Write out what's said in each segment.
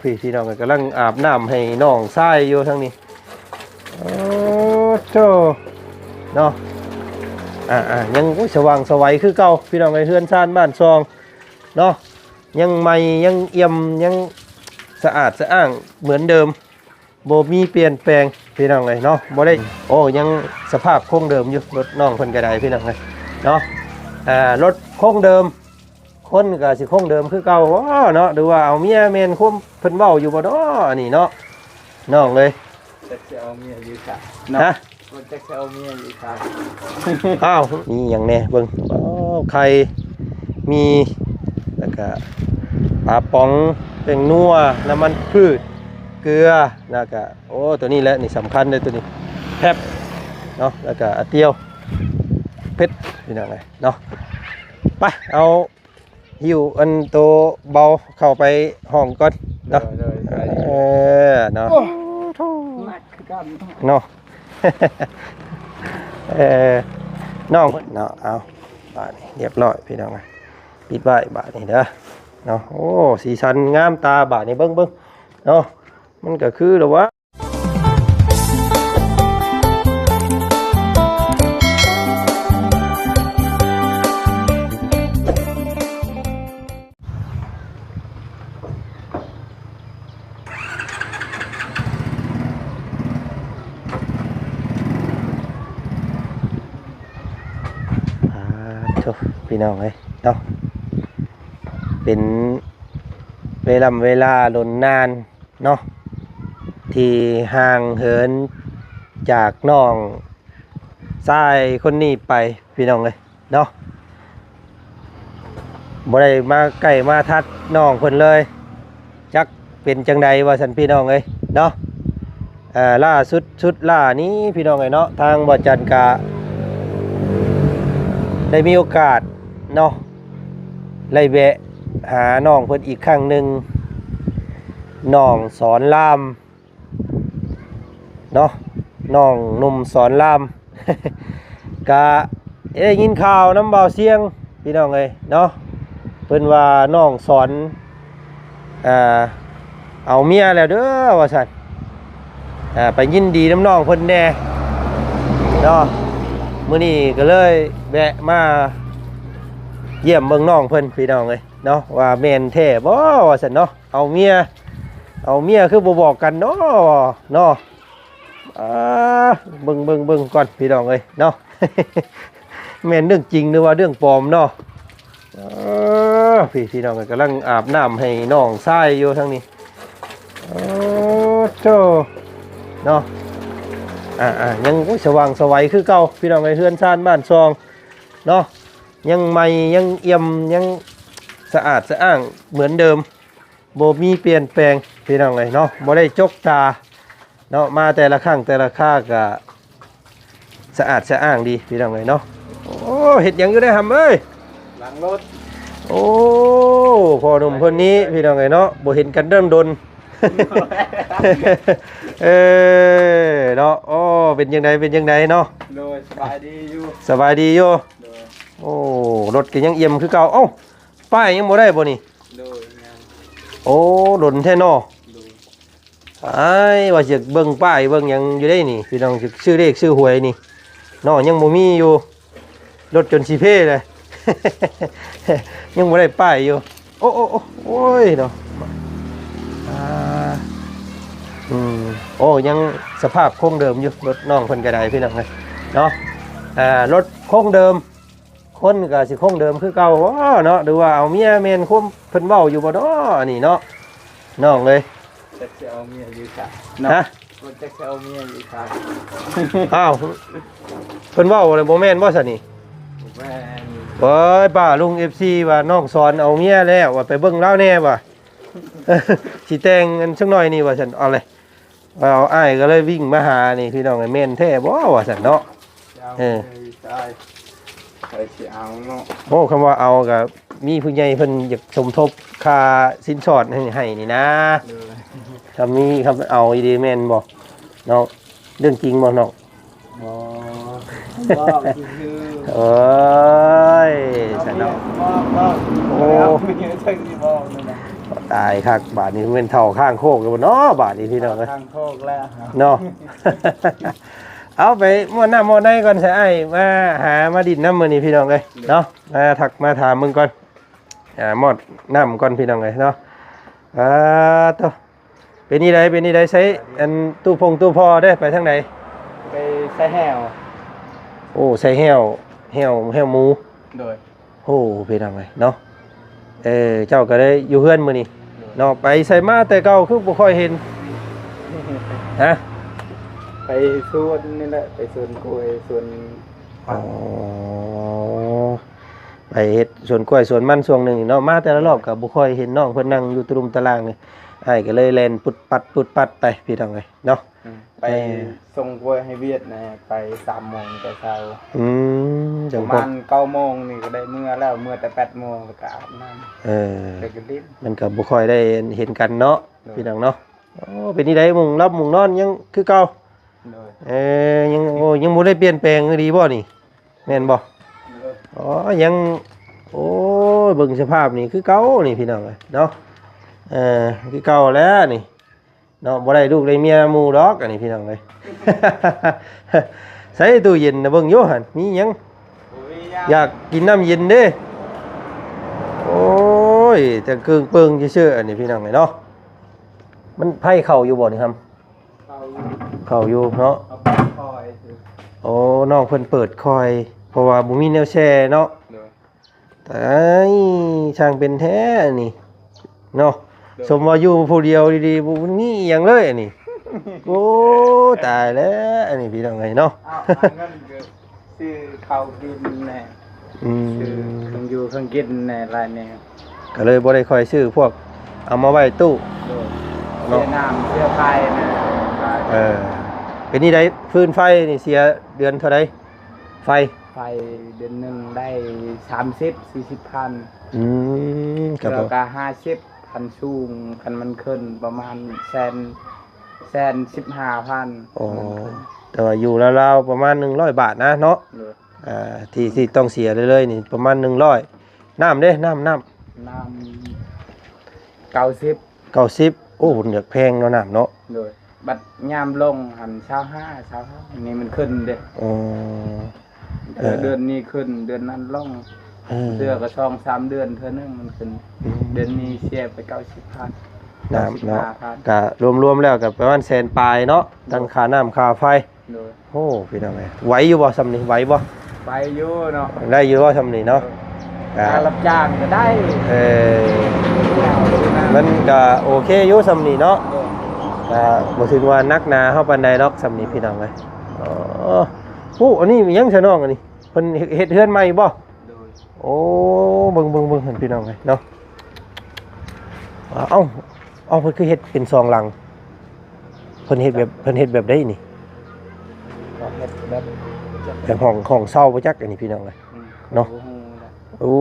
ພີ່ນ້ອງ ກຳລັງອາບນ້ຳໃຫ້ນ້ອງຊາຍຢູ່ທາງນີ້. ໂອ້ໂທ້ ເນາະ ອ່າໆ ຍັງ ໂອ້ຍ ສະຫວ່າງສະໄຫວຄືເກົ່າ ພີ່ນ້ອງເອີຍ. ເຮືອນຊານບ້ານຊ່ອງເນາະ ຍັງໃໝ່ ຍັງອ່ຽມ ຍັງສະອາດສະອ້າງເໝືອນເດີມ ບໍ່ມີປ່ຽນແປງ ພີ່ນ້ອງເອີຍເນາະ. ບໍ່ໄດ້ ໂອ້ ຍັງສະພາບຄົງເດີມຢູ່ ລົດນ້ອງເພິ່ນກໍໄດ້ ພີ່ນ້ອງເອີຍເນາະ. ອ່າ ລົດຄົງເດີມ ຄົນກໍຊິຄົງເດີມຄືເກົ່າເນາະ ຫຼືວ່າເອົາເມຍ ແມ່ນຄວາມເພິ່ນເວົ້າຢູ່ບໍ່ເນາະ ອັນນີ້ເນາະ ນ້ອງເອີຍ? ຈັກຊິເອົາເມຍຢູ່ໃສເນາະ ຮະ? ບໍ່ຈັກຊິເອົາເມຍຢູ່ໃສ. ອ້າວ ມີຫຍັງແດ່ເບິ່ງ ໂອ້ ໄຂ່ ມີ ແລ້ວກະປາປ໋ອງ ແປ້ງນົວ ນ້ຳມັນພືດ ເກືອ ແລ້ວກະ ໂອ້ ໂຕນີ້ແຫຼະ ນີ້ສຳຄັນເດ້ ໂຕນີ້ ແພັບເນາະ ແລ້ວກະອາຕຽວ ເຜັດ ພີ່ນ້ອງເອີຍເນາະ. ໄປ ເອົາ ຫິ້ວອັນໂຕເບົາເຂົ້າໄປຫ້ອງກ່ອນເນາະ. ໂດຍ ໂດຍ ເອີ ເນາະ ໂອ້ ໂທ ໜັກຄືກັນເນາະ. ເອີ ນ້ອງເນາະ ເອົາ ບາດນີ້ຮຽບຮ້ອຍ ພີ່ນ້ອງ ປິດໄວ້ບາດນີ້ເດີເນາະ. ໂອ້ ສີສັນງາມຕາບາດນີ້ ເບິ່ງ ເບິ່ງເນາະ ມັນກໍຄືແລ້ວວະ. ອ່າ ໂທ້ ພີ່ນ້ອງເອີຍເນາະ ເປັນເວລຳເວລາດົນນານ ເນາະ ທີ່ຫ່າງເຫີນຈາກນ້ອງຊາຍຄົນນີ້ໄປ ພີ່ນ້ອງເອີຍເນາະ. ບໍ່ໄດ້ມາໃກ້ມາທັດນ້ອງເພິ່ນເລີຍ ຈັກເປັນຈັ່ງໃດວ່າຊັ້ນ ພີ່ນ້ອງເອີຍເນາະ. ເອີ ລ່າສຸດ ຊຸດລ່ານີ້ ພີ່ນ້ອງເອີຍເນາະ ທາງບ່າວຈັນກະໄດ້ມີໂອກາດເນາະ ໄດ້ແວະຫານ້ອງເພິ່ນອີກຄັ້ງໜຶ່ງ ນ້ອງສອນລາມ ເນາະ ນ້ອງໜຸ່ມສອນລາມ ກະໄດ້ຍິນຂ່າວນຳບ່າວຊຽງ ພີ່ນ້ອງເອີຍເນາະ ເພິ່ນວ່ານ້ອງສອນ ອ່າ ເອົາເມຍແລ້ວເດີວ່າຊັ້ນ ອ່າ ໄປຍິນດີນຳນ້ອງເພິ່ນແດ່ເນາະ. ມື້ນີ້ກໍເລີຍແວະມາຢ້ຽມເບິ່ງນ້ອງເພິ່ນ ພີ່ນ້ອງເອີຍເນາະ ວ່າແມ່ນແທ້ບໍ່ວ່າຊັ້ນເນາະ. ເອົາເມຍ ເອົາເມຍຄືບໍ່ບອກກັນເນາະ ເນາະ. ອ່າ ເບິ່ງ ເບິ່ງ ເບິ່ງກ່ອນ ພີ່ນ້ອງເອີຍເນາະ ແມ່ນເລື່ອງຈິງ ຫຼືວ່າເລື່ອງປອມເນາະ. ເອີ ພີ່ ພີ່ນ້ອງ ກຳລັງອາບນ້ຳໃຫ້ນ້ອງຊາຍຢູ່ທາງນີ້. ໂອ້ໂທ້ ເນາະ ອ່າໆ ຍັງ ໂອ້ຍ ສະຫວ່າງສະໄຫວຄືເກົ່າ ພີ່ນ້ອງເອີຍ. ເຮືອນຊານບ້ານຊ່ອງເນາະ ຍັງໃໝ່ ຍັງອ່ຽມ ຍັງສະອາດສະອ້າງເໝືອນເດີມ ບໍ່ມີປ່ຽນແປງ ພີ່ນ້ອງເອີຍເນາະ. ບໍ່ໄດ້ຈົກຕາເນາະ ມາແຕ່ລະຄັ້ງແຕ່ລະຄາກະສະອາດສະອ້າງດີ ພີ່ນ້ອງເອີຍເນາະ. ໂອ້ ເຮັດຫຍັງຢູ່ໄດ໋ຫຳເອີຍ? ລ້າງລົດ. ໂອ້ ພໍ່ໜຸ່ມຄົນນີ້ ພີ່ນ້ອງເອີຍເນາະ ບໍ່ເຫັນກັນດົນໂດນ ເອີ ເນາະ. ໂອ້ ເປັນຈັ່ງໃດ ເປັນຈັ່ງໃດເນາະ? ໂດຍ ສະບາຍດີຢູ່ ສະບາຍດີຢູ່. ໂດຍ ໂອ້ ລົດກໍຍັງອ່ຽມຄືເກົ່າ. ເອົ້າ ປ້າຍຍັງບໍ່ໄດ້ບໍ່ນີ້? ໂດຍ ຍັງ. ໂອ້ ດົນແທ້ເນາະ. ໂດຍ ອ້າຍ ວ່າຊິເບິ່ງປ້າຍເບິ່ງຫຍັງຢູ່ເດ້ນີ້ ພີ່ນ້ອງ ຊິຊື້ເລກຊື້ຫວຍນີ້ເນາະ ຍັງບໍ່ມີຢູ່. ລົດຈົນຊິເພເລີຍ ຍັງບໍ່ໄດ້ປ້າຍຢູ່. ໂອ້ ໂອ້ ໂອ້ ໂອ້ຍເນາະ ອ່າ ອືມ ໂອ້ ຍັງສະພາບຄົງເດີມຢູ່ ລົດນ້ອງເພິ່ນກໍໄດ້ ພີ່ນ້ອງເອີຍເນາະ. ອ່າ ລົດຄົງເດີມ ຄົນກໍຊິຄົງເດີມຄືເກົ່າເນາະ ຫຼືວ່າເອົາເມຍ ແມ່ນຄວາມເພິ່ນເວົ້າຢູ່ບໍ່ເນາະ ອັນນີ້ເນາະ ນ້ອງເອີຍ? ຈັກຊິເອົາເມຍຢູ່ໃສເນາະ ຮະ? ບໍ່ຈັກຊິເອົາເມຍຢູ່ໃສ. ອ້າວ ເພິ່ນເວົ້າແລ້ວບໍ່ແມ່ນບໍ່ຊັ້ນນີ້? ບໍ່ແມ່ນ. ໂອ້ຍ ປ້າລຸງ ເອັຟຊີ ວ່ານ້ອງສອນເອົາເມຍແລ້ວ ວ່າໄປເບິ່ງລາວແດ່ວ່າ ຊິແຕ່ງກັນຈັກໜ້ອຍນີ້ວ່າຊັ້ນ. ເອົາເລີຍ ເອົາ ອ້າຍກໍເລີຍວິ່ງມາຫານີ້ ພີ່ນ້ອງເອີຍ ແມ່ນແທ້ບໍ່ວ່າຊັ້ນເນາະ. ເອີ ໃຜຊິເອົາເນາະ? ໂອ້ ຄຳວ່າເອົາກໍມີຜູ້ໃຫຍ່ເພິ່ນຢາກສົມທົບຄ່າສິນສອດໃຫ້ ໃຫ້ນີ້ນາ. ໂດຍ ຖ້າມີ ຄັນເອົາອີ່ຫຼີແມ່ນບໍ່ເນາະ? ເລື່ອງຈິງບໍ່ນ້ອງ? ບໍ່ ເວົ້າຊື່ໆ. ໂອ້ຍ ຊັ້ນເນາະ. ເວົ້າ ເວົ້າ ໂອ້ ເອົາເມຍຈັ່ງຊິບອກນັ້ນນະ. ຕາຍຄັກ ບາດນີ້ແມ່ນເຖົ້າຂ້າງໂຄກແລ້ວບໍ່ເນາະ ບາດນີ້ພີ່ນ້ອງເອີຍ ຂ້າງໂຄກແລ້ວເນາະ. ເອົາໄປໝໍ້ນ້ຳໝໍ້ໃນກ່ອນ ໃສ່ອ້າຍມາຫາມາດິນນຳມື້ນີ້ພີ່ນ້ອງເອີຍເນາະ ມາທັກມາຖາມເບິ່ງກ່ອນ ອ່າ ໝໍ້ນ້ຳກ່ອນພີ່ນ້ອງເອີຍເນາະ. ອ່າ ໂຕ ເປັນອີໃດ ເປັນອີໃດ ໃຊ້ອັນຕູ້ພົງຕູ້ພໍເດ້ ໄປທາງໃດ? ໄປໃສ່ແຫ້ວ. ໂອ້ ໃສ່ແຫ້ວ ແຫ້ວ ແຫ້ວໝູ. ໂດຍ. ໂອ້ ເປັນຈັ່ງໃດເນາະ? ເອີ ເຈົ້າກໍໄດ້ຢູ່ເຮືອນມື້ນີ້ເນາະ ໄປໃສມາແຕ່ເກົ່າຄືບໍ່ຄ່ອຍເຫັນ? ຮະ? ໄປສວນນີ້ແຫຼະ ໄປສວນກ້ວຍ ສວນ ອໍ ໄປເຮັດສວນກ້ວຍສວນມັນຊ່ວງໜຶ່ງເນາະ ມາແຕ່ລະລອບກໍບໍ່ຄ່ອຍເຫັນນ້ອງເພິ່ນນັ່ງຢູ່ຕະລຸ່ມຕະລ່າງນີ້ ອ້າຍກໍເລີຍແລ່ນປຸດປັດປຸດປັດໄປ ພີ່ນ້ອງເອີຍເນາະ. ອືມ ໄປ ເອີ ສົ່ງກ້ວຍໃຫ້ວຽດນະ ໄປສາມໂມງແຕ່ເຊົ້າ. ອືມ ປະມານເກົ້າໂມງນີ້ກໍໄດ້ເມືອແລ້ວ ເມືອແຕ່ແປດໂມງ ແລ້ວກໍອາບນ້ຳ ເອີ ແລ້ວກໍຫຼິ້ນ ມັນກໍບໍ່ຄ່ອຍໄດ້ເຫັນກັນເນາະ ໂດຍ ພີ່ນ້ອງເນາະ. ໂອ້ ເປັນຈັ່ງໃດ ມຸງຫຼັບມຸງນອນຍັງຄືເກົ່າ? ໂດຍ. ເອີ ຍັງ ໂອ້ ຍັງບໍ່ໄດ້ປ່ຽນແປງອີ່ຫຼີບໍ່ນີ້ ແມ່ນບໍ່? ໂດຍ. ອໍ ຍັງ ໂອ້ຍ ເບິ່ງສະພາບນີ້ຄືເກົ່ານີ້ພີ່ນ້ອງເອີຍເນາະ ເອີ ຄືເກົ່າແລ້ວນີ້ເນາະ ບໍ່ໄດ້ລູກໄດ້ເມຍໝູ່ດອກ ອັນນີ້ພີ່ນ້ອງເອີຍ. ໃສ່ຕູ້ເຢັນນະ ເບິ່ງຢູ່ຫັ້ນ ມີຫຍັງ? ບໍ່ມີຫຍັງ ຢາກກິນນ້ຳເຢັນເດ້. ໂອ້ຍ ແຕ່ເກິ່ງເປິງຊື່ໆ ອັນນີ້ພີ່ນ້ອງເອີຍເນາະ. ມັນໄຟເຂົ້າຢູ່ບໍ່ນີ້ຫຳ? ເຂົ້າຢູ່ ເຂົ້າຢູ່ເນາະ ເອົາເປີດຄ່ອຍຊື່. ໂອ້ ນ້ອງເພິ່ນເປີດຄ່ອຍ ເພາະວ່າບໍ່ມີແນວແຊ່ເນາະ. ໂດຍ. ຕາຍ ຊ່າງເປັນແທ້ອັນນີ້ເນາະ. ໂດຍ. ສົມວ່າຢູ່ຜູ້ດຽວດີໆ ບໍ່ມີອີ່ຫຍັງເລີຍອັນນີ້. ໂອ້ ຕາຍແລ້ວອັນນີ້ ພີ່ນ້ອງເອີຍເນາະ. ເອົາ ຫາເງິນກໍຊື້ເຂົ້າກິນແດ່ ອືມ ຊື້ເຄື່ອງຢູ່ເຄື່ອງກິນແດ່ ຫຼາຍແນວ ກໍເລີຍບໍ່ໄດ້ຄ່ອຍຊື້ພວກເອົາມາໄວ້ຕູ້. ໂດຍ. ເນາະ ເສຍນ້ຳເສຍໄຟນະ. ເອີ ເປັນນີ້ໃດ ຟືນໄຟນີ້ເສຍເດືອນເທົ່າໃດ? ໄຟ ໄຟເດືອນໜຶ່ງໄດ້ສາມສິບສີ່ສິບພັນ. ອືມ ແລ້ວກໍຫ້າສິບພັນສູງ ຄັນມັນຂຶ້ນປະມານແສນ ແສນສິບຫ້າພັນ. ອໍ ແຕ່ວ່າຢູ່ລາວໆປະມານໜຶ່ງຮ້ອຍບາດນະເນາະ. ໂດຍ. ອ່າ ທີ່ ທີ່ຕ້ອງເສຍເລື້ອຍໆນີ້ປະມານໜຶ່ງຮ້ອຍ. ນ້ຳເດ້ ນ້ຳ ນ້ຳ ນ້ຳເກົ້າສິບ ເກົ້າສິບ. ໂອ້ ມັນຢາກແພງເນາະ ນ້ຳເນາະ. ໂດຍ. ບັດຍາມລົງຫັ້ນຊາວຫ້າ ຊາວຫ້າ ນີ້ມັນຂຶ້ນເດ້. ອໍ ເອີ ເດືອນນີ້ຂຶ້ນ ເດືອນນັ້ນລົງ. ເອີ ເທື່ອກໍສອງສາມເດືອນເທື່ອໜຶ່ງມັນຂຶ້ນ. ອືມ ເດືອນນີ້ເສຍໄປເກົ້າສິບພັນ ນ້ຳເນາະ ເກົ້າສິບຫ້າພັນ. ກະລວມໆແລ້ວກໍປະມານແສນປາຍເນາະ ທັງຄ່ານ້ຳຄ່າໄຟ. ໂດຍ. ໂອ້ ພີ່ນ້ອງເອີຍ ໄຫວຢູ່ບໍ່ຊ່ຳນີ້ ໄຫວບໍ່? ໄຫວຢູ່ເນາະ ໄດ້ຢູ່ບໍ່ຊ່ຳນີ້ເນາະ? ໂດຍ. ກະ ການຮັບຈ້າງກໍໄດ້. ເອີ ມັນກະໂອເຄຢູ່ຊ່ຳນີ້ເນາະ. ໂດຍ. ກະບໍ່ຖືວ່າໜັກໜາເຮົາປານໃດດອກຊ່ຳນີ້ ພີ່ນ້ອງເອີຍ. ໂອ້ ອັນນີ້ຫຍັງຊະນ້ອງ ອັນນີ້ເພິ່ນເຮັດເຮືອນໃໝ່ບໍ່? ໂດຍ. ໂອ້ ເບິ່ງໆໆ ພີ່ນ້ອງເອີຍເນາະ. ເອົ້າ ເອົ້າ ເພິ່ນຄືເຮັດເປັນສອງຫຼັງ? ເພິ່ນເຮັດແບບ ເພິ່ນເຮັດແບບໃດນີ້? ເຂົາເຮັດແບບ ແບບຫ້ອງ ຫ້ອງເຊົ່າບໍ່ຈັກ ອັນນີ້ພີ່ນ້ອງເອີຍ ອືມ ເນາະ. ບໍ່ຮູ້ແຫຼະ. ໂອ້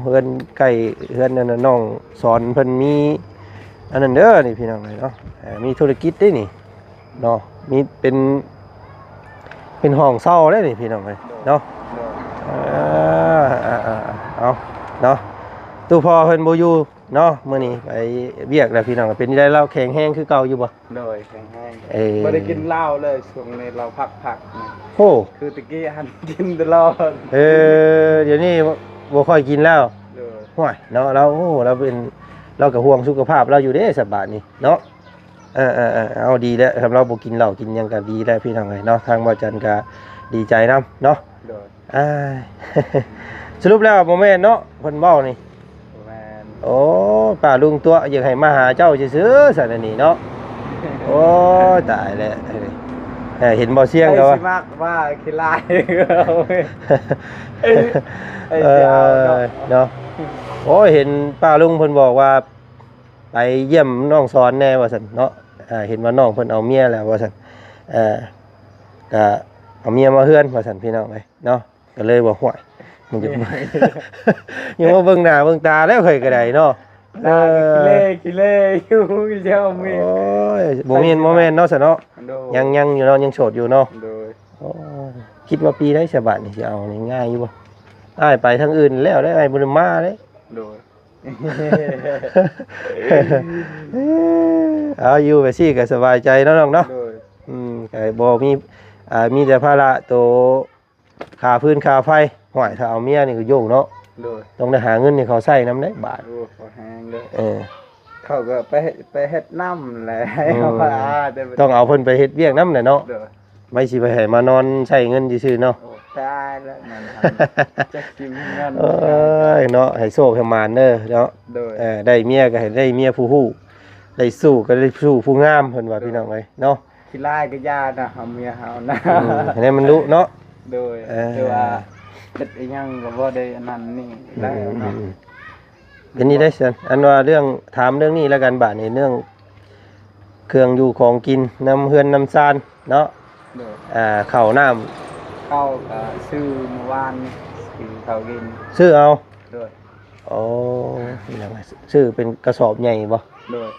ເຮືອນໃກ້ເຮືອນນັ້ນນະ ນ້ອງສອນເພິ່ນມີອັນນັ້ນເດີ ນີ້ພີ່ນ້ອງເອີຍເນາະ. ອ່າ ມີທຸລະກິດເດ້ນີ້ເນາະ ມີເປັນ ເປັນຫ້ອງເຊົ່າເດ້ນີ້ພີ່ນ້ອງເອີຍເນາະ. ໂດຍ. ເອີ ເອົາເນາະ ຕູ້ພໍ່ເພິ່ນບໍ່ຢູ່ ເນາະ ມື້ນີ້ໄປວຽກແລ້ວພີ່ນ້ອງ. ເປັນຈັ່ງໃດ ລາວແຂງແຮງຄືເກົ່າຢູ່ບໍ່? ໂດຍ ແຂງແຮງ. ເອີ ບໍ່ໄດ້ກິນເຫຼົ້າເລີຍ ຊ່ວງນີ້ລາວພັກໆນະ. ໂອ້ ຄືແຕ່ກີ້ຫັ້ນກິນຕະຫຼອດ. ເອີ ດຽວນີ້ບໍ່ ບໍ່ຄ່ອຍກິນແລ້ວ. ໂດຍ. ໂອ້ຍ ເນາະ ລາວ ໂອ້ ລາວເປັນ ລາວກໍຫ່ວງສຸຂະພາບລາວຢູ່ເດ້ ສະບາດນີ້ເນາະ. ເອີໆໆ ເອົາ ດີແລ້ວ ຄັນລາວບໍ່ກິນເຫຼົ້າກິນຫຍັງກໍດີແລ້ວ ພີ່ນ້ອງເອີຍເນາະ. ທາງບ່າວຈັນກໍດີໃຈນຳເນາະ. ໂດຍ. ອ່າ ສະຫຼຸບແລ້ວບໍ່ແມ່ນເນາະ ເພິ່ນເວົ້ານີ້. ບໍ່ແມ່ນ. ໂອ້ ປ້າລຸງຕົວະຢາກໃຫ້ມາຫາເຈົ້າຊື່ໆ ຊັ້ນອັນນີ້ເນາະ. ໂອ້ຍ ຕາຍແລ້ວ ເອີ ເຫັນບໍ່ ສຽງກໍວ່າ ໃຜຊິມັກວ່າຂີ້ລ້າຍ ເອີ ເນາະ. ໂອ້ຍ ເຫັນປ້າລຸງເພິ່ນບອກວ່າ ໄປຢ້ຽມນ້ອງສອນແດ່ວ່າຊັ້ນເນາະ. ອ່າ ເຫັນວ່ານ້ອງເພິ່ນເອົາເມຍແລ້ວວ່າຊັ້ນ ເອີ ກະເອົາເມຍມາເຮືອນວ່າຊັ້ນ ພີ່ນ້ອງເອີຍເນາະ. ກໍເລີຍວ່າ ຫ້ວຍ ຍັງ ຍັງມາເບິ່ງໜ້າເບິ່ງຕາແລ້ວ ຂ້ອຍກໍໄດ້ເນາະ. ເອີ ຂີ້ເລ ຂີ້ເລຢູ່ ເຈົ້າມີ ໂອ້ຍ ບໍ່ແມ່ນ ບໍ່ແມ່ນເນາະ ຊະເນາະ. ໂດຍ. ຍັງ ຍັງຢູ່ເນາະ ຍັງໂສດຢູ່ເນາະ. ໂດຍ. ໂອ້ຍ ຄິດວ່າປີໃດຊະບາດນີ້ ຊິເອົານີ້ ງ່າຍຢູ່ບໍ່? ອ້າຍໄປທາງອື່ນແລ້ວເດ້ ອ້າຍບໍ່ໄດ້ມາເດ້. ໂດຍ. ເອົາ ຢູ່ແບບຊີ້ກໍສະບາຍໃຈເນາະນ້ອງເນາະ. ໂດຍ. ອືມ ກໍບໍ່ມີ ອ່າ ມີແຕ່ພາລະໂຕຄ່າຟືນຄ່າໄຟ. ຫ້ວຍ ຖ້າເອົາເມຍນີ້ກໍໂຍກເນາະ. ໂດຍ. ຕ້ອງໄດ້ຫາເງິນໃຫ້ເຂົາໃຊ້ນຳເດ້ບາດ. ໂອ້ ພໍແຮງເດ້. ເອີ ເຂົາກໍໄປເຮັດ ໄປເຮັດນຳແຫຼະ. ອືມ ເຮົາກໍ ອ່າ ແຕ່ ຕ້ອງເອົາເພິ່ນໄປເຮັດວຽກນຳແຫຼະເນາະ. ໂດຍ. ໄວ້ຊິໄປໃຫ້ມານອນໃຊ້ເງິນຊື່ໆເນາະ. ໂອ້ ຕາຍແລ້ວ ມັນຫັ້ນ ຈັກຊິມີເງິນ. ເອີຍເນາະ ໃຫ້ໂຊກໃຫ້ໝານເດີເນາະ. ໂດຍ. ເອີ ໄດ້ເມຍກໍໃຫ້ໄດ້ເມຍຜູ້ຮູ້ ໄດ້ສູ້ກໍໄດ້ສູ້ຜູ້ງາມ ເພິ່ນວ່າ. ໂດຍ. ພີ່ນ້ອງເອີຍເນາະ ຂີ້ລ້າຍກໍຢ່ານະ ເອົາເມຍເຮົານະ. ອືມ ໃຫ້ມັນດຸເນາະ. ໂດຍ. ເອີ ແຕ່ວ່າເຮັດອີ່ຫຍັງກໍບໍ່ໄດ້ອັນນັ້ນນີ້ ອືມ ໄດ້ເນາະ. ອືມ ເປັນນີ້ໄດ້ຊັ້ນ ອັນວ່າເລື່ອງ ຖາມເລື່ອງນີ້ແລ້ວກັນ ບາດນີ້ເລື່ອງເຄື່ອງຢູ່ຂອງກິນນຳເຮືອນນຳຊານເນາະ. ໂດຍ. ອ່າ ເຂົ້ານ້ຳ ເຂົ້າກໍຊື້ມື້ວານ ຊື້ເຂົ້າກິນ ຊື້ເອົາ. ໂດຍ. ໂອ້ ພີ່ນ້ອງ ຊື້ເປັນກະສອບໃຫຍ່ບໍ່? ໂດຍ.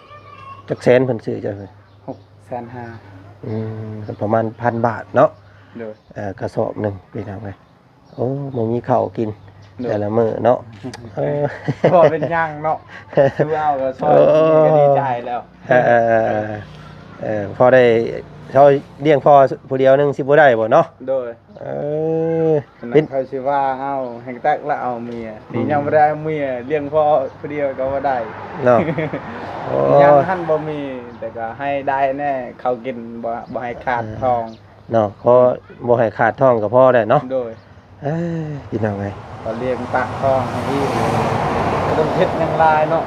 ຈັກແສນເພິ່ນຊື້ເຈົ້າ? ຫົກແສນຫ້າ. ອືມ ກໍປະມານພັນບາດເນາະ. ໂດຍ. ເອີ ກະສອບໜຶ່ງ ພີ່ນ້ອງເອີຍ. ໂອ້ ບໍ່ມີເຂົ້າກິນ ໂດຍ ແຕ່ລະມື້ເນາະ. ເອີ ບໍ່ເປັນຫຍັງເນາະ ຄືເອົາກໍຊ່ອຍ ເອີ ກໍດີໃຈແລ້ວ. ເອີ ເອີ ເອີ ເອີ ເອີ ພໍໄດ້ເຮົາລ້ຽງພໍ່ຜູ້ດຽວໜຶ່ງຊິບໍ່ໄດ້ບໍ່ເນາະ? ໂດຍ. ເອີ ເປັນ ເຂົາຊິວ່າເຮົາແຮ່ງແຕັກລະເອົາເມຍ ອືມ ນີ້ຍັງບໍ່ໄດ້ເອົາເມຍ ລ້ຽງພໍ່ຜູ້ດຽວກໍບໍ່ໄດ້ເນາະ. ໂອ້ ຍັງຫັ້ນບໍ່ມີ ແຕ່ກໍໃຫ້ໄດ້ແດ່ ເຂົ້າກິນ ບໍ່ ບໍ່ໃຫ້ຂາດ ເອີ ທ້ອງ. ເນາະ ພໍ ອືມ ບໍ່ໃຫ້ຂາດທ້ອງກໍພໍແລ້ວເນາະ. ໂດຍ. ເອີຍ ພີ່ນ້ອງເອີຍ ກໍລ້ຽງປາກທ້ອງໃຫ້ອີກ ບໍ່ຕ້ອງເຮັດຫຍັງຫຼາຍເນາະ.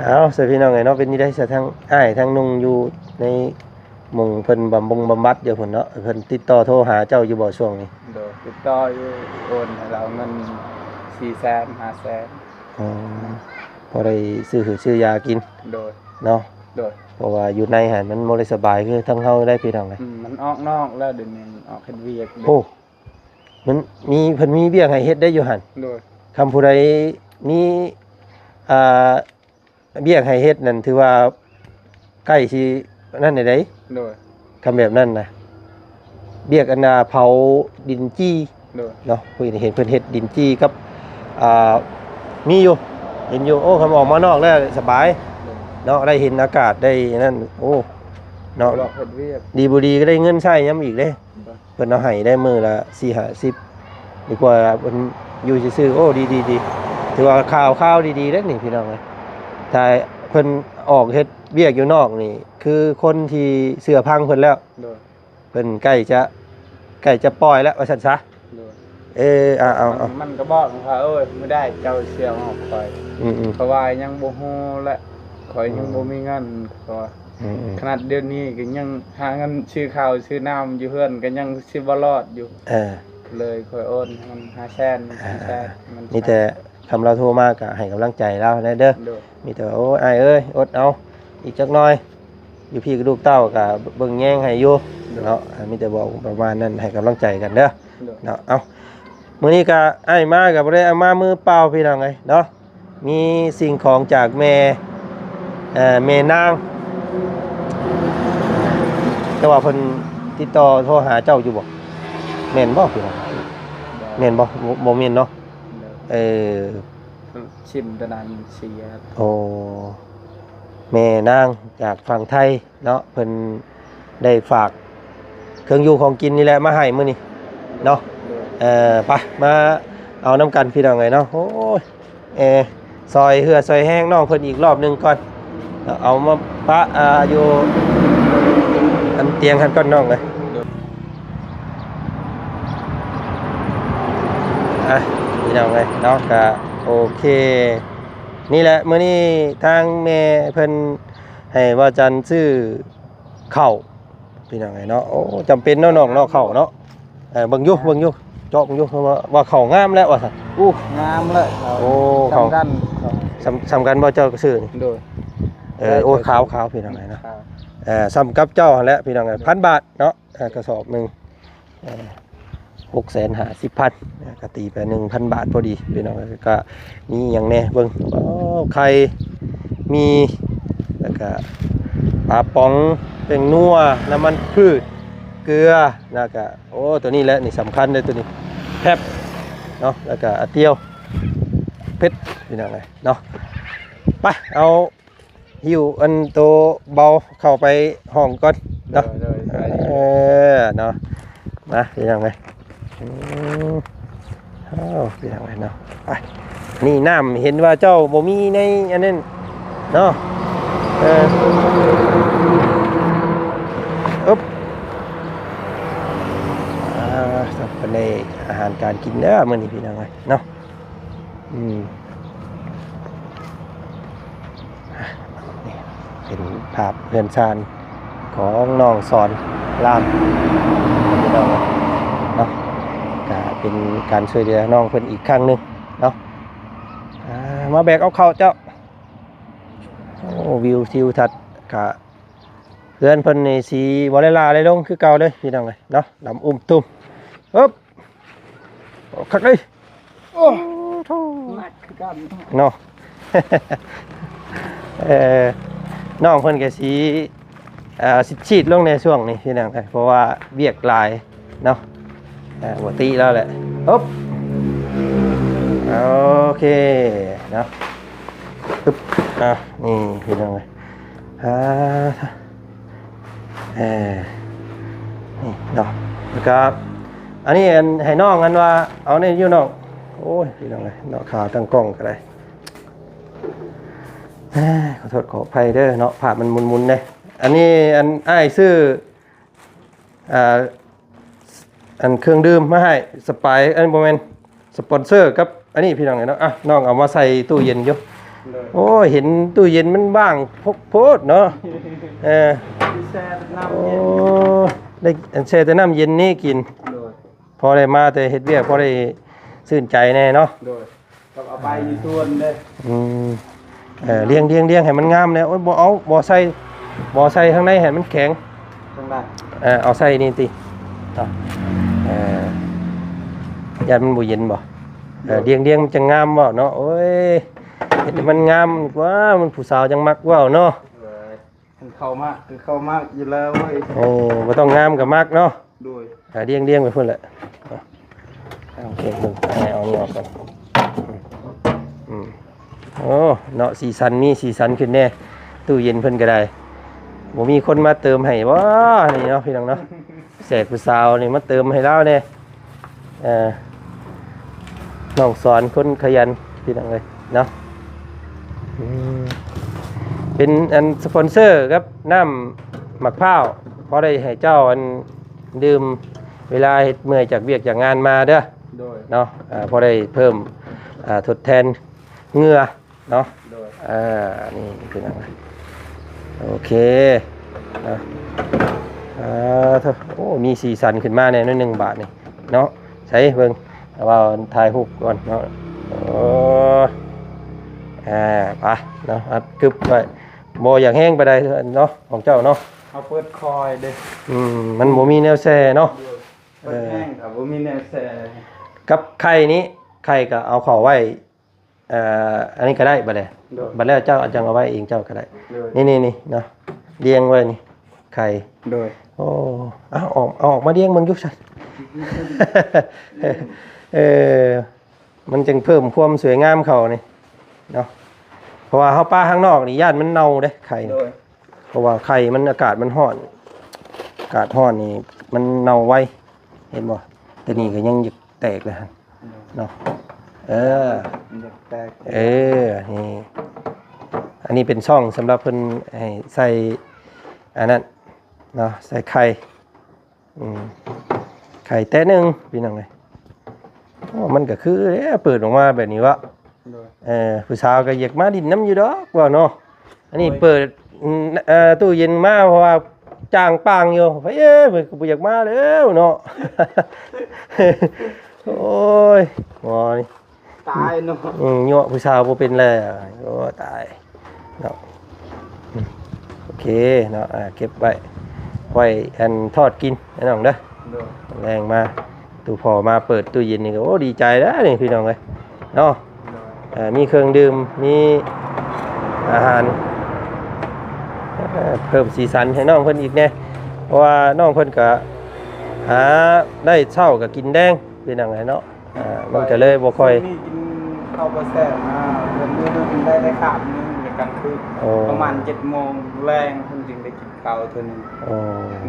ເອົາ ຊະ ພີ່ນ້ອງເອີຍເນາະ ເປັນຈັ່ງໃດຊະ ທັງອ້າຍທັງນຸ່ງຢູ່ໃນໝ່ອງເພິ່ນບຳບົງບຳບັດຢູ່ພຸ້ນເນາະ ເພິ່ນຕິດຕໍ່ໂທຫາເຈົ້າຢູ່ບໍ່ຊ່ວງນີ້? ໂດຍ ຕິດຕໍ່ຢູ່ ໂອນໃຫ້ລາວເງິນສີ່ແສນ ຫ້າແສນ. ອໍ ພໍໄດ້ຊື້ຫືດຊື້ຢາກິນ. ໂດຍ. ເນາະ. ໂດຍ. ເພາະວ່າຢູ່ໃນຫັ້ນມັນບໍ່ໄດ້ສະບາຍຄືທາງເຮົາໄດ໋ ພີ່ນ້ອງເອີຍ. ອືມ ມັນອອກນອກແລ້ວ ດຽວນີ້ອອກເຮັດວຽກ. ໂອ້ ມັນມີ ເພິ່ນມີວຽກໃຫ້ເຮັດໄດ້ຢູ່ຫັ້ນ. ໂດຍ. ຄັນຜູ້ໃດມີ ອ່າ ວຽກໃຫ້ເຮັດນັ້ນ ຖືວ່າໃກ້ຊິນັ້ນແລ້ວເດ້. ໂດຍ. ຄັນແບບນັ້ນນະ ວຽກອັນນ່າເຜົາດິນຈີ່. ໂດຍ. ເນາະ ເພິ່ນເຫັນເພິ່ນເຮັດດິນຈີ່ກັບ ອ່າ ມີຢູ່ ເຫັນຢູ່. ໂອ້ ຄັນອອກມານອກແລ້ວສະບາຍ. ໂດຍ. ເນາະ ໄດ້ເຫັນອາກາດ ໄດ້ນັ້ນ ໂອ້ ເນາະ ເຮັດວຽກ ດີບໍ່ດີກໍໄດ້ເງິນໃຊ້ນຳອີກເດ້. ໂດຍ. ເພິ່ນເອົາໃຫ້ໄດ້ມື້ລະສີ່ຫ້າສິບ ດີກວ່າເພິ່ນຢູ່ຊື່ໆ. ໂອ້ ດີໆໆ ຖືວ່າຂ່າວ ຂ່າວດີໆເດ້ນີ້ ພີ່ນ້ອງເອີຍ. ຖ້າເພິ່ນອອກເຮັດວຽກຢູ່ນອກນີ້ ຄືຄົນທີ່ເຊື່ອຟັງເພິ່ນແລ້ວ. ໂດຍ. ເພິ່ນໃກ້ຈະ ໃກ້ຈະປ່ອຍແລ້ວວ່າຊັ້ນຊະ. ໂດຍ. ເອີ ເອົາ ເອົາ ມັນ ເອົາ ມັນກໍບອກວ່າ ເອີຍ ມື້ໃດເຈົ້າຊິອອກຂ້ອຍ? ອືມໆ. ເພາະວ່າຍັງບໍ່ຮູ້ແຫຼະ ຂ້ອຍຍັງ ອືມ ບໍ່ມີເງິນ ເຂົາວ່າ. ອືມໆ. ຂະໜາດດຽວນີ້ກໍຍັງຫາເງິນຊື້ເຂົ້າຊື້ນ້ຳຢູ່ເຮືອນ ກໍຍັງຊິບໍ່ລອດຢູ່. ເອີ. ເລີຍຂ້ອຍໂອນໃຫ້ມັນຫ້າແສນ ສີ່ແສນ ມັນ ມີແຕ່ຄຳລາວໂທມາກໍໃຫ້ກຳລັງໃຈລາວແດ່ເດີ. ໂດຍ. ມີແຕ່ວ່າ ໂອ້ ອ້າຍເອີຍ ອົດເອົາອີກຈັກໜ່ອຍ ຢູ່ພີ້ກໍລູກເຕົ້າກໍເບິ່ງແຍງໃຫ້ຢູ່. ໂດຍ. ເນາະ ມີແຕ່ບອກປະມານນັ້ນ ໃຫ້ກຳລັງໃຈກັນເດີ. ໂດຍ. ເນາະ ເອົ້າ ມື້ນີ້ກໍອ້າຍມາກໍບໍ່ໄດ້ເອົາມາມືເປົ່າ ພີ່ນ້ອງເອີຍເນາະ. ມີສິ່ງຂອງຈາກແມ່ ເອີ ແມ່ນາງ ແຕ່ວ່າເພິ່ນຕິດຕໍ່ໂທຫາເຈົ້າຢູ່ບໍ່? ແມ່ນບໍ່ພີ່ນ້ອງ? ບໍ່. ແມ່ນບໍ່? ບໍ່ ບໍ່ແມ່ນເນາະ. ໂດຍ. ເອີ ຊິມຕົວນັ້ນເສຍ. ໂອ້ ແມ່ນາງຈາກຝັ່ງໄທ ເນາະ ເພິ່ນໄດ້ຝາກເຄື່ອງຢູ່ຂອງກິນນີ້ແຫຼະມາໃຫ້ມື້ນີ້ເນາະ. ໂດຍ. ເອີ ໄປ ມາເອົານຳກັນພີ່ນ້ອງເອີຍເນາະ. ໂອ້ຍ ເອີ ຊ່ອຍເຫື່ອຊ່ອຍແຮງນ້ອງເພິ່ນອີກລອບໜຶ່ງກ່ອນ. ເອົາມາປະ ອ່າ ຢູ່ອັນຕຽງຫັ້ນກ່ອນນ້ອງເອີຍ. ໂດຍ. ອ່ະ ພີ່ນ້ອງເອີຍເນາະ ກະໂອເຄ ນີ້ແຫຼະ ມື້ນີ້ທາງແມ່ເພິ່ນ ໃຫ້ວ່າຈັນຊື້ເຂົ້າ ພີ່ນ້ອງເອີຍເນາະ. ໂອ້ ຈຳເປັນເນາະນ້ອງເນາະ ເຂົ້າເນາະ. ເອີ ເບິ່ງຢູ່ ເບິ່ງຢູ່ ເຈາະເບິ່ງຢູ່ ວ່າ ວ່າເຂົ້າງາມແລ້ວວ່າຊັ້ນ. ໂອ້ ງາມແລ້ວເຂົ້າ. ໂອ້ ເຂົ້າ ສ່ຳກັນ ສ່ຳ ສ່ຳກັນບໍ່ເຈົ້າກໍຊື້ນີ້? ໂດຍ. ເອີ ໂອ້ ຂາວ ຂາວ ພີ່ນ້ອງເອີຍເນາະ. ຂາວ. ເອີ ສ່ຳກັບເຈົ້າຫັ້ນແຫຼະ ພີ່ນ້ອງເອີຍ ໂດຍ ພັນບາດເນາະ. ເອີ ກະສອບໜຶ່ງ ເອີ ຫົກແສນຫ້າສິບພັນ ກໍຕີໄປໜຶ່ງພັນບາດພໍດີພີ່ນ້ອງ. ກະມີຫຍັງແດ່ເບິ່ງ ໂອ້ ໄຂ່ ໝີ່ ແລ້ວກະປາປ໋ອງ ແປ້ງນົວ ນ້ຳມັນພືດ ເກືອ ແລ້ວກະ ໂອ້ ໂຕນີ້ແຫຼະ ນີ້ສຳຄັນເດ້ ໂຕນີ້ ແຟັບເນາະ ແລ້ວກະອາຕຽວ ເຜັດພີ່ນ້ອງເອີຍເນາະ. ໄປ ເອົາຫິ້ວອັນໂຕເບົາເຂົ້າໄປຫ້ອງກ່ອນເນາະ. ໂດຍໆ ໄປ ເອີ ເນາະ ມາພີ່ນ້ອງເອີຍ. ອືມ ເອົາ ພີ່ນ້ອງເອີຍເນາະ ໄປ. ນີ້ນ້ຳເຫັນວ່າເຈົ້າບໍ່ມີໃນອັນນັ້ນເນາະ. ເອີ ອຶບ ອ່າ ສັບປະເນ ອາຫານການກິນເດີມື້ນີ້ພີ່ນ້ອງເອີຍເນາະ. ອືມ ອ່ະ ນີ້ເປັນພາບເຮືອນຊານຂອງນ້ອງສອນລາມພີ່ນ້ອງເນາະ. ກະເປັນການຊ່ວຍເຫຼືອນ້ອງເພິ່ນອີກຄັ້ງໜຶ່ງເນາະ. ອ່າ ມາແບກເອົາເຂົ້າເຈົ້າ. ໂອ້ ວິວທິວທັດກະ ເຮືອນເພິ່ນນີ້ສີບໍ່ໄດ້ຫຼ້າໄດ້ລົງຄືເກົ່າເລີຍພີ່ນ້ອງເອີຍເນາະ. ດຳອຸ້ມຕຸ້ມ ອຶບ ຄັກເລີຍ. ໂອ້ ໂທ້ ໜັກຄືກັນເນາະ. ເອີ ນ້ອງເພິ່ນກະຊິ ເອີ ຊິດໆລົງໃນຊ່ວງນີ້ພີ່ນ້ອງເອີຍ ເພາະວ່າວຽກຫຼາຍເນາະ. ເອີ ປົກກະຕິແລ້ວແຫຼະ. ອຶບ ໂອເຄເນາະ. ອຶບ ອ່ະ ນີ້ພີ່ນ້ອງເອີຍ ອ່າ ເອີ ນີ້ເນາະ. ແລ້ວກະອັນນີ້ ອັນ ໃຫ້ນ້ອງ ອັນວ່າເອົານີ້ຢູ່ນ້ອງ. ໂອ້ຍ ພີ່ນ້ອງເອີຍເນາະ ຂາຕັ້ງກ້ອງກະໄດ້. ເອີ ຂໍໂທດຂໍອະໄພເດີເນາະ ພາບມັນໝຸນໆເດ້. ອັນນີ້ ອັນ ອ້າຍຊື້ ອ່າ ອັນເຄື່ອງດື່ມມາໃຫ້ ສະປາຍ ອັນ ບໍ່ແມ່ນ ສະປອນເຊີກັບອັນນີ້ພີ່ນ້ອງເອີຍເນາະ. ອ່ະ ນ້ອງເອົາມາໃສ່ຕູ້ເຢັນຢູ່. ໂດຍ ໂອ້ຍ ເຫັນຕູ້ເຢັນມັນວ່າງໂພດເນາະ. ເອີ ແຊ່ແຕ່ນ້ຳເຢັນ ໂອ້ ໄດ້ແຊ່ແຕ່ນ້ຳເຢັນນີ້ກິນ. ໂດຍ ພໍໄດ້ມາແຕ່ເຮັດວຽກ ພໍໄດ້ຊື່ນໃຈແດ່ເນາະ. ໂດຍ ກັບເອົາໄປຢູ່ສວນເດ້. ອືມ ເອີ ລຽງໆໆໃຫ້ມັນງາມແດ່. ໂອ້ຍ ບໍ່ເອົາ ບໍ່ໃສ່ ບໍ່ໃສ່ທາງໃນໃຫ້ມັນແຂງ ທາງໃດ. ເອີ ເອົາໃສ່ນີ້ຕິ ເນາະ. ເອີ ຢ້ານມັນບໍ່ເຢັນບໍ່. ເອີ ໂດຍ ລຽງໆມັນຈັ່ງງາມເວົ້າເນາະ. ໂອ້ຍ ເຮັດໃຫ້ມັນງາມກວ່າ ມັນຜູ້ສາວຈັ່ງມັກເວົ້າເນາະ. ໂດຍ ຄັນເຂົ້າມັກຄືເຂົ້າມັກຢູ່ແລ້ວເວີຍ. ເອີ ບໍ່ຕ້ອງງາມກໍມັກເນາະ. ໂດຍ ອ່າ ລຽງໆໄປພຸ້ນແຫຼະ. ໂອເຄ ເບິ່ງ ໃຫ້ເອົານີ້ອອກກ່ອນ. ອືມ ໂອ້ ເນາະ ສີສັນ ມີສີສັນຂຶ້ນແດ່. ຕູ້ເຢັນເພິ່ນກໍໄດ້ ບໍ່ມີຄົນມາເຕີມໃຫ້ບໍ່ນີ້ເນາະ ພີ່ນ້ອງເນາະ. ແຂກຜູ້ສາວນີ້ມາເຕີມໃຫ້ລາວແດ່. ເອີ ນ້ອງສອນຄົນຂະຫຍັນ ພີ່ນ້ອງເອີຍເນາະ. ອືມ ເປັນອັນສະປອນເຊີກັບນ້ຳໝາກພ້າວ ພໍໄດ້ໃຫ້ເຈົ້າອັນດື່ມເວລາເຮັດເມື່ອຍຈາກວຽກຈາກງານມາເດີ. ໂດຍ ເນາະ ເອີ ພໍໄດ້ເພີ່ມ ເອີ ທົດແທນເຫື່ອ ເນາະ. ໂດຍ ເອີ ນີ້ຄືຫຍັງ ໂອເຄ ເອີ ເອີ ໂອ້ ມີສີສັນຂຶ້ນມາແດ່ໜ້ອຍໜຶ່ງບາດນີ້ເນາະ. ໃສເບິ່ງ ວ່າຖ່າຍຮູບກ່ອນເນາະ. ໂອ້ ເອີ ໄປເນາະ ອັດກຶບໄວ້ ບໍ່ຢາກແຮງປານໃດເນາະ ຂອງເຈົ້າເນາະ. ເຮົາເປີດຄ່ອຍເດ້ ອືມ ມັນບໍ່ມີແນວແຊ່ເນາະ. ໂດຍ ເອີ ເປີດແຮງກໍບໍ່ມີແນວແຊ່. ກັບໄຂ່ນີ້ ໄຂ່ກໍເອົາເຂົ້າໄວ້ ເອີ ອັນນີ້ກໍໄດ້ບັດນີ້. ໂດຍ ບັດແລ້ວເຈົ້າຈັ່ງເອົາໄວ້ເອງເຈົ້າກໍໄດ້. ໂດຍ ນີ້ໆໆເນາະ ລຽງໄວ້ນີ້ ໄຂ່. ໂດຍ ໂອ້ ເອົາອອກ ເອົາອອກມາລຽງເບິ່ງຢູ່ຊັ້ນ. ເອີ ມັນຈຶ່ງເພີ່ມຄວາມສວຍງາມເຂົ້ານີ້ເນາະ. ເພາະວ່າເຮົາປະຂ້າງນອກນີ້ຢ້ານມັນເນົ່າເດ້ ໄຂ່. ໂດຍ ເພາະວ່າໄຂ່ມັນ ອາກາດມັນຮ້ອນ ອາກາດຮ້ອນນີ້ມັນເນົ່າໄວ ເຫັນບໍ່? ແຕ່ນີ້ກໍຍັງຢາກ ແຕກແລ້ວຫັ້ນເນາະ. ເອີ ມັນຢາກແຕກ. ເອີ ນີ້ ອັນນີ້ເປັນຊ່ອງສຳລັບເພິ່ນໃຫ້ໃສ່ອັນນັ້ນເນາະ ໃສ່ໄຂ່. ອືມ ໄຂ່ແຕະໜຶ່ງ ພີ່ນ້ອງເອີຍ. ໂອ້ ມັນກໍຄືແຫຼະ ເປີດອອກມາແບບນີ້ວະ. ໂດຍ ເອີ ຜູ້ສາວກໍຢາກມາຫຼິ້ນນຳຢູ່ດອກວ່າເນາະ. ອັນນີ້ ໂດຍ ເປີດ ເອີ ຕູ້ເຢັນມາ ເພາະວ່າຈ່າງປາງຢູ່. ເອີ ເພິ່ນກໍບໍ່ຢາກມາແລ້ວເນາະ. ໂອ້ຍ ໝໍນີ້ ຕາຍເນາະ. ອືມ ຍົວະຜູ້ສາວບໍ່ເປັນແລ້ວ. ໂອ້ ຕາຍເນາະ. ອືມ ໂອເຄເນາະ ອ່າ ເກັບໄວ້ ໄວ້ອັນທອດກິນ ພີ່ນ້ອງເດີ. ໂດຍ ແລງມາ ຕູ້ພໍ່ມາເປີດຕູ້ເຢັນນີ້ກໍ ໂອ້ ດີໃຈແລ້ວນີ້ ພີ່ນ້ອງເອີຍເນາະ. ໂດຍ ເອີ ມີເຄື່ອງດື່ມ ມີອາຫານ ເອີ ເພີ່ມສີສັນໃຫ້ນ້ອງເພິ່ນອີກແດ່ ເພາະວ່ານ້ອງເພິ່ນກໍຫາໄດ້ເຊົ້າກໍກິນແລງ ພີ່ນ້ອງເອີຍເນາະ. ອ່າ ມັນກໍເລີຍບໍ່ຄ່ອຍ ຊ່ວງນີ້ກິນ ເຂົ້າບໍ່ແຊບນະ ເດືອນໜຶ່ງໄດ້ ໄດ້ຄາບໜຶ່ງໃນກາງຄືນ ໂອ້ ປະມານເຈັດໂມງແລງເພິ່ນຈຶ່ງໄດ້ກິນເຂົ້າເທື່ອໜຶ່ງ ໂອ້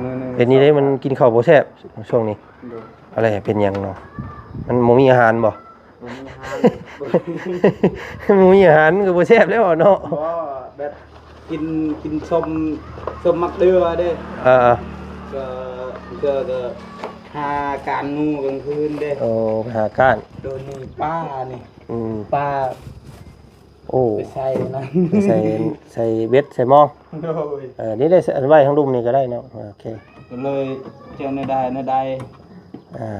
ມື້ໜຶ່ງ ເປັນນີ້ເດ້ ມັນກິນເຂົ້າບໍ່ແຊບຊ່ວງນີ້ ໂດຍ ອະໄລເປັນຫຍັງເນາະ ມັນບໍ່ມີອາຫານບໍ່? ບໍ່ມີອາຫານ ບໍ່ມີອາຫານມັນກໍບໍ່ແຊບແລ້ວເນາະ ບໍ່ ແບບກິນ ກິນສົ້ມ ສົ້ມໝາກເດືອເດ້ ເອີ ກໍ ກໍ ກໍຫາກ້ານງູກາງຄືນເດ້ ໂອ້ ໄປຫາກ້ານ ໂດຍ ນີ້ປານີ້ ອືມ ປາ ໂອ້ ໄປໃສ່ນັ້ນ ໄປໃສ່ ໃສ່ເບັດໃສ່ມອງ ໂດຍ ເອີ ນີ້ໄດ້ ໄວ້ທາງລຸ່ມນີ້ກໍໄດ້ເນາະ ໂອເຄ ກໍເລີຍເຈົ້າແນວໃດແນວໃດ ອ່າ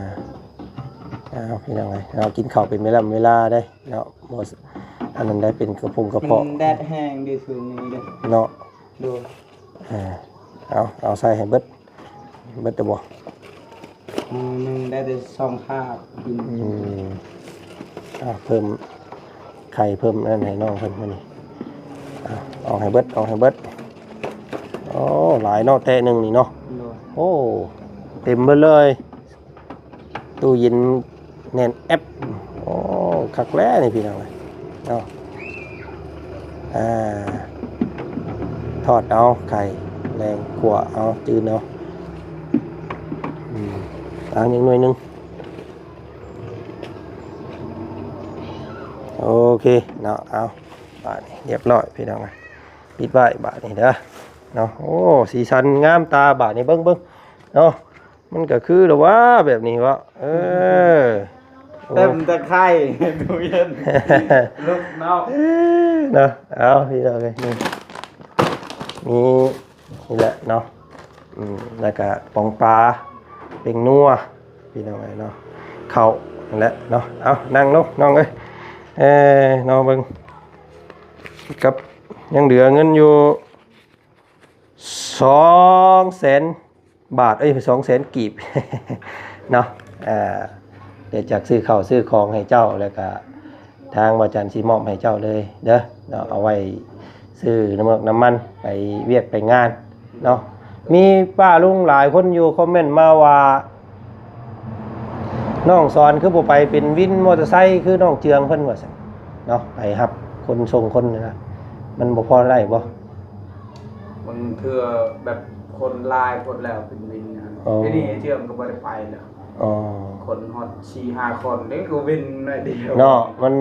ເອົາ ພີ່ນ້ອງເອີຍ ເຮົາກິນເຂົ້າເປັນເວລາເວລາເດ້ເນາະ ບໍ່ ອັນນັ້ນໄດ້ເປັນກະພົງກະເພາະ ມັນແດດແຮງເດ້ຊ່ວງນີ້ເດ້ເນາະ ໂດຍ ອ່າ ເອົາ ເອົາໃສ່ໃຫ້ເບິດ ເບິດແລ້ວບໍ່? ມື້ໜຶ່ງໄດ້ແຕ່ສອງຄາບກິນ ອືມ ອ່າ ເພີ່ມໄຂ່ເພີ່ມນັ້ນໃຫ້ນ້ອງເພິ່ນມື້ນີ້ ອ່າ ເອົາໃຫ້ເບິດ ເອົາໃຫ້ເບິດ ໂອ້ ຫຼາຍເນາະ ແຕະໜຶ່ງນີ້ເນາະ ໂດຍ ໂອ້ ເຕັມເບິດເລີຍ ຕູ້ເຢັນແໜ້ນແອັບ ໂອ້ ຄັກແລ້ວນີ້ພີ່ນ້ອງເອີຍເນາະ ອ່າ ທອດເອົາໄຂ່ ແລງຂົ້ວເອົາ ຈືນເອົາ ອືມ ເອົາອີກໜ່ວຍໜຶ່ງ ໂອເຄເນາະ ເອົາ ບາດນີ້ຮຽບຮ້ອຍພີ່ນ້ອງເອີຍ ປິດໄວ້ບາດນີ້ເດີເນາະ ໂອ້ ສີສັນງາມຕາບາດນີ້ ເບິ່ງ ເບິ່ງເນາະ ມັນກໍຄືແລ້ວວ່າແບບນີ້ເວາະ ເອີ ເຕັມແຕ່ໄຂ່ຕູ້ເຢັນ ລຸກເນາະ ເນາະ ເອົາ ພີ່ນ້ອງເອີຍ ນີ້ ມີນີ້ແຫຼະເນາະ ອືມ ແລ້ວກະປອງປາ ເປັງນົວ ພີ່ນ້ອງເອີຍເນາະ ເຂົ້ານັ້ນແຫຼະເນາະ ເອົາ ນັ່ງລົງນ້ອງເອີຍ ເອີ ນ້ອງເບິ່ງ ກັບ ຍັງເຫຼືອເງິນຢູ່ ສອງແສນບາດ ເອີຍ ສອງແສນກີບເນາະ ເອີ ເດີຈາກຊື້ເຂົ້າຊື້ຂອງໃຫ້ເຈົ້າ ແລ້ວກະທາງບ່າວຈັນຊິມອບໃຫ້ເຈົ້າເລີຍເດີເນາະ ເອົາໄວ້ຊື້ນ້ຳມັນ ນ້ຳມັນໄປວຽກໄປງານເນາະ ມີປ້າລຸງຫຼາຍຄົນຢູ່ຄອມເມັນມາວ່າ ນ້ອງສອນຄືບໍ່ໄປເປັນວິນມໍເຕີໄຊຄືນ້ອງເຈືອງເພິ່ນວ່າຊັ້ນເນາະ ໄປຮັບຄົນສົ່ງຄົນນະ ມັນບໍ່ພໍໄດ້ບໍ່? ບາງເທື່ອແບບຄົນຫຼາຍໂພດແລ້ວເປັນວິນນະ ໂອ້ ດຽວນີ້ເຈືອງກໍບໍ່ໄດ້ໄປແລ້ວ ອໍ ຄົນຮອດສີ່ຫ້າຄົນເດ້ ກໍວິນໜ້ອຍດຽວເນາະ ມັນ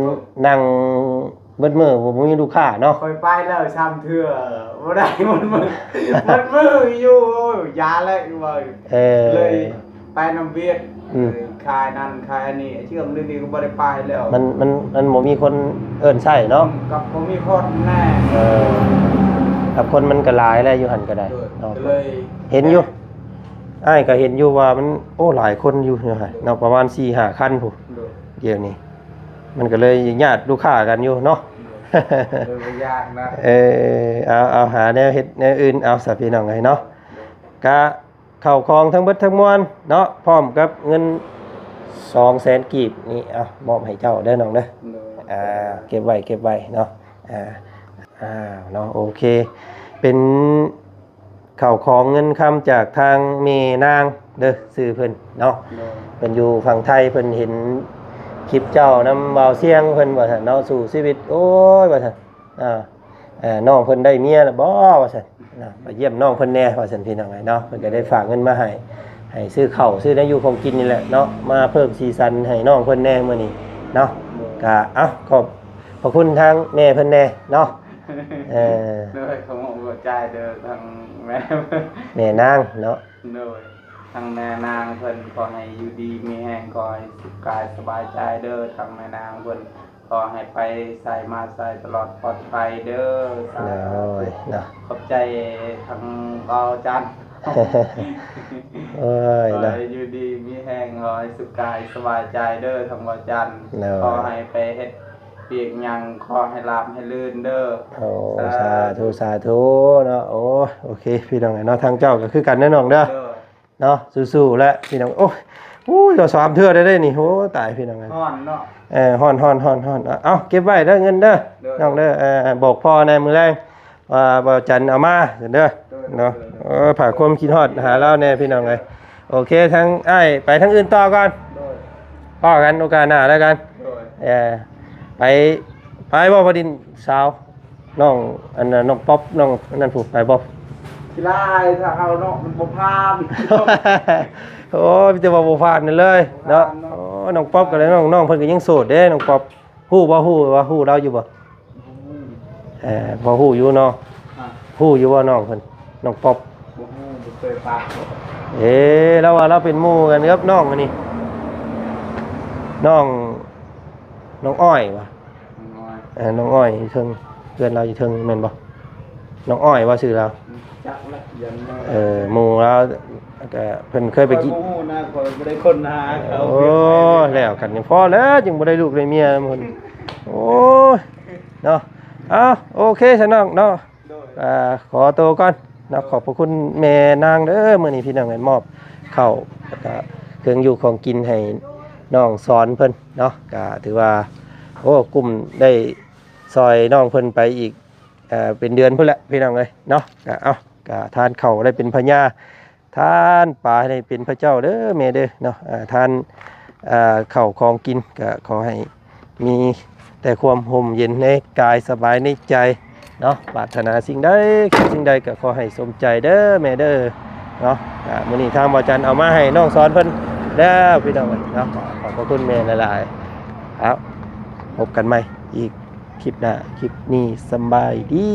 ນັ່ງ ເບິດມື້ບໍ່ ບໍ່ມີລູກຄ້າເນາະ ຂ້ອຍໄປແລ້ວສາມເທື່ອບໍ່ໄດ້ ມັນມື້ ມັນມື້ຢູ່ ໂອ້ຍ ຢ່າແລ້ວວ່າ ເອີ ເລີຍໄປນຳວຽກ ອືມ ເອີ ຂາຍນັ້ນຂາຍນີ້ ເຊື່ອມເລື່ອງນີ້ກໍບໍ່ໄດ້ໄປແລ້ວ ມັນ ມັນ ມັນບໍ່ມີຄົນເອີ້ນໃຊ້ເນາະ ອືມ ກັບບໍ່ມີຄົນແນ່ ເອີ ກັບຄົນມັນກໍຫຼາຍແລ້ວຢູ່ຫັ້ນກໍໄດ້ ໂດຍ ເນາະ ກໍເລີຍເຫັນຢູ່ ອ້າຍກໍເຫັນຢູ່ວ່າມັນ ໂອ້ ຫຼາຍຄົນຢູ່ເນາະ ເນາະ ປະມານສີ່ຫ້າຄັນພຸ້ນ ໂດຍ ດຽວນີ້ ມັນກໍເລີຍຍາດລູກຄ້າກັນຢູ່ເນາະ ໂດຍ ເລີຍບໍ່ຍາກນະ ເອີ ເອົາ ເອົາ ຫາແນວເຮັດແນວອື່ນເອົາຊະ ພີ່ນ້ອງເອີຍເນາະ ກະເຂົ້າຂອງທັງເບິດທັງມວນເນາະ ພ້ອມກັບເງິນສອງແສນກີບນີ້ ເອົາ ມອບໃຫ້ເຈົ້າເດີນ້ອງເດີ ໂດຍ ອ່າ ເກັບໄວ້ ເກັບໄວ້ເນາະ ອ່າ ອ່າ ເນາະ ໂອເຄ ເປັນ ເຂົ້າຂອງເງິນຄຳຈາກທາງແມ່ນາງເດີ ຊື່ເພິ່ນເນາະ ໂດຍ ເພິ່ນຢູ່ຝັ່ງໄທ ເພິ່ນເຫັນຄລິບເຈົ້ານຳບ່າວຊຽງ ເພິ່ນວ່າຊັ້ນເນາະ ສູ້ຊີວິດ ໂອ້ຍ ວ່າຊັ້ນ ອ່າ ເອີ ນ້ອງເພິ່ນໄດ້ເມຍແລ້ວບໍ່ ວ່າຊັ້ນເນາະ ໄປຢ້ຽມນ້ອງເພິ່ນແດ່ ວ່າຊັ້ນ ພີ່ນ້ອງເອີຍເນາະ ເພິ່ນກໍໄດ້ຝາກເງິນມາໃຫ້ ໃຫ້ຊື້ເຂົ້າຊື້ແນວຢູ່ຂອງກິນນີ້ແຫຼະເນາະ ມາເພີ່ມສີສັນໃຫ້ນ້ອງເພິ່ນແດ່ມື້ນີ້ເນາະ ໂດຍ ກໍ ເອົ້າ ຂອບພະຄຸນທາງແມ່ເພິ່ນແດ່ເນາະ ເອີ ໂດຍ ຂໍຂອບໃຈເດີທາງແມ່ ແມ່ນາງເນາະ ໂດຍ ທາງແມ່ນາງເພິ່ນຂໍໃຫ້ຢູ່ດີມີແຮງ ຂໍໃຫ້ສຸກກາຍສະບາຍໃຈເດີ ທາງແມ່ນາງເພິ່ນຂໍໃຫ້ໄປໃສມາໃສຕະຫຼອດປອດໄພເດີ ສາທຸ ໂດຍ ເນາະ ຂອບໃຈທາງບ່າວຈັນ ໂອ້ຍ ຂໍໃຫ້ຢູ່ດີມີແຮງ ຂໍໃຫ້ສຸກກາຍສະບາຍໃຈເດີ ທາງບ່າວຈັນ ໂດຍ ຂໍໃຫ້ໄປເຮັດ ວຽກຫຍັງຂໍໃຫ້ລາບໃຫ້ລື່ນເດີ ໂອ້ ສາທຸ ສາທຸ ສາທຸເນາະ ໂອ້ ໂອເຄ ພີ່ນ້ອງເນາະ ທາງເຈົ້າກໍຄືກັນເດີນ້ອງເດີ ໂດຍ ເນາະ ສູ້ໆ ແຫຼະພີ່ນ້ອງ ໂອ້ຍ ໂອ້ຍ ສາມເທື່ອໄດ້ເດ້ນີ້ ໂອ້ ຕາຍພີ່ນ້ອງເອີຍ ຮ້ອນເນາະ ເອີ ຮ້ອນໆໆໆ ເອົາ ເກັບໄວ້ເດີເງິນເດີ ໂດຍ ນ້ອງເດີ ເອີ ບອກພໍ່ແດ່ມື້ແລງ ວ່າບ່າວຈັນເອົາມາເດີ ໂດຍ ເນາະ ໂດຍ ເອີ ຝາກຄວາມຄິດຮອດຫາລາວແດ່ພີ່ນ້ອງເອີຍ ໂອເຄ ທາງອ້າຍໄປທາງອື່ນຕໍ່ກ່ອນ ໂດຍ ພໍ້ກັນໂອກາດໜ້າແລ້ວກັນ ໂດຍ ເອີ ໄປ ໄປບໍ່ ໄປດິນສາວ ນ້ອງ ອັນນັ້ນ ນ້ອງປັອບ ນ້ອງອັນນັ້ນ ຜູ້ໄປບໍ່? ຂີ້ລ້າຍ ຖ້າເຮົາເນາະ ມັນບໍ່ຜ່ານ. ໂອ້ຍ ມີແຕ່ວ່າບໍ່ຜ່ານນັ້ນເລີຍເນາະ. ບໍ່ຜ່ານເນາະ. ໂອ້ຍ ນ້ອງປັອບກໍໄດ້ ນ້ອງ ນ້ອງເພິ່ນກໍຍັງໂສດເດ້ ນ້ອງປັອບ. ຮູ້ບໍ່? ຮູ້ວ່າ ຮູ້ລາວຢູ່ບໍ່? ບໍ່ຮູ້. ເອີ ພໍຮູ້ຢູ່ເນາະ. ຮະ? ຮູ້ຢູ່ບໍ່ ນ້ອງເພິ່ນ ນ້ອງປັອບ? ບໍ່ຮູ້ ບໍ່ເຄີຍປະ. ເອີ ລາວວ່າລາວເປັນໝູ່ກັນກັບນ້ອງອັນນີ້ ນ້ອງ ນ້ອງອ້ອຍຫວາ? ນ້ອງອ້ອຍ. ເອີ ນ້ອງອ້ອຍຢູ່ເທິງ ເພື່ອນລາວຢູ່ເທິງແມ່ນບໍ່? ນ້ອງອ້ອຍຫວາຊື່ລາວ? ຈັກລະ ຢ້ານແມ່. ເອີ ໝູ່ລາວ ແລ້ວກໍເພິ່ນເຄີຍໄປກິນ ຂ້ອຍບໍ່ຮູ້ນະ ຂ້ອຍບໍ່ໄດ້ຄົ້ນຫາເຂົາ. ໂອ້ ແລ້ວກັນຍັງພໍແລ້ວ ຈຶ່ງບໍ່ໄດ້ລູກໄດ້ເມຍນຳເພິ່ນ. ໂອ້ຍ ເນາະ. ເອົາ ໂອເຄຊະນ້ອງເນາະ. ໂດຍ. ອ່າ ຂໍໂຕກ່ອນເນາະ. ຂອບພະຄຸນແມ່ນາງເດີ ມື້ນີ້ພີ່ນ້ອງເອີຍ ມອບເຂົ້າ ແລ້ວກະເຄື່ອງຢູ່ຂອງກິນໃຫ້ນ້ອງສອນເພິ່ນເນາະ. ກະຖືວ່າ ໂອ້ ກຸ້ມໄດ້ຊ່ອຍນ້ອງເພິ່ນໄປອີກ ເປັນເດືອນພຸ້ນແຫຼະພີ່ນ້ອງເອີຍເນາະ. ກະ ເອົາ ກະທານເຂົ້າໄດ້ເປັນພະຍາ ທານປາໃຫ້ໄດ້ເປັນພະເຈົ້າເດີແມ່ເດີເນາະ. ອ່າ ທານ ອ່າ ເຂົ້າຂອງກິນ ກໍຂໍໃຫ້ມີແຕ່ຄວາມຮົ່ມເຢັນໃນກາຍ ສະບາຍໃນໃຈເນາະ. ປາດຖະໜາສິ່ງໃດ ຄິດສິ່ງໃດ ກໍຂໍໃຫ້ສົມໃຈເດີແມ່ເດີເນາະ. ອ່າ ມື້ນີ້ທາງບ່າວຈັນເອົາມາໃຫ້ນ້ອງສອນເພິ່ນແລ້ວພີ່ນ້ອງເອີຍເນາະ. ຂອບພະຄຸນແມ່ຫຼາຍໆ. ເອົາ ພົບກັນໃໝ່ອີກຄລິບໜ້າ ຄລິບນີ້ສຳບາຍດີ.